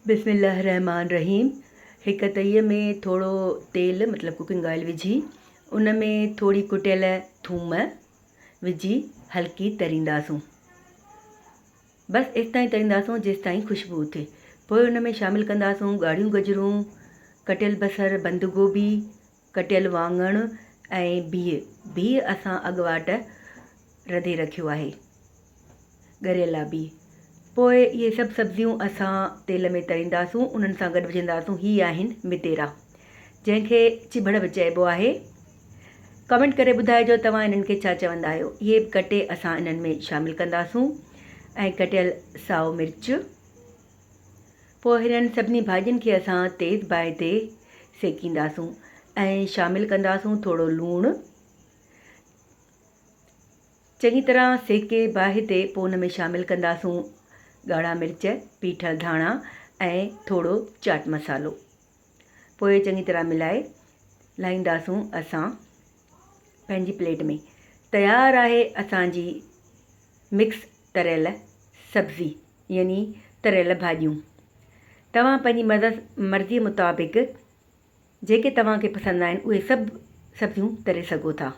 بسم الله الرحمٰن الرحيم هڪ تئي ۾ ٿورو تيل مطلب ڪوڪنگ آئل وجهي ان ۾ ٿوري ڪٽيل ٿوم وجهي هلڪي ترينداسون بس ايستائين ترينداسون جيستائين خوشبو اٿي پوء ان ۾ شامل ڪنداسون ڳاڙهيون گجرون ڪٽيل بصر بند گوبي ڪٽيل واڱڻ ۽ بيهه بيهه اسان اڳواٽ رڌي رکيو آهي ڳريل آ بيهه. پوء اهي سڀ سبزيون اسان تيل ۾ ترينداسون، انهن سان گڏ وجهنداسون هي آهن متيرا جنهن کي چڀڙ به چئبو آهي. ڪمينٽ ڪري ٻڌائجو توهان انهن کي ڇا چوندا آهيو. اهي به ڪٽي اسان انهن ۾ شامل ڪنداسون ۽ ڪٽيل سائو مرچ. پوء هنن سڀني ڀاڄين کي اسان تيز باهه تي سيڪينداسون ۽ شامل ڪنداسون ٿورو لوڻ. چڱي طرح سيڪي باهه تي پوء ان ۾ شامل ڪنداسون ڳاڙها مرچ، پيٺل ڌاڻا ۽ ٿورو چاٽ مصالحو. پوء چڱي طرح ملائي لاهينداسون اسان پنهنجي پليٽ ۾. تيار آهي اسان جي مڪس تريل سبزي يعني تريل ڀاڄيون. توهان پنهنجي مرضي مطابق جيڪي توهان کي پسند آهن اهي سڀ سبزيون تري سگهو ٿا.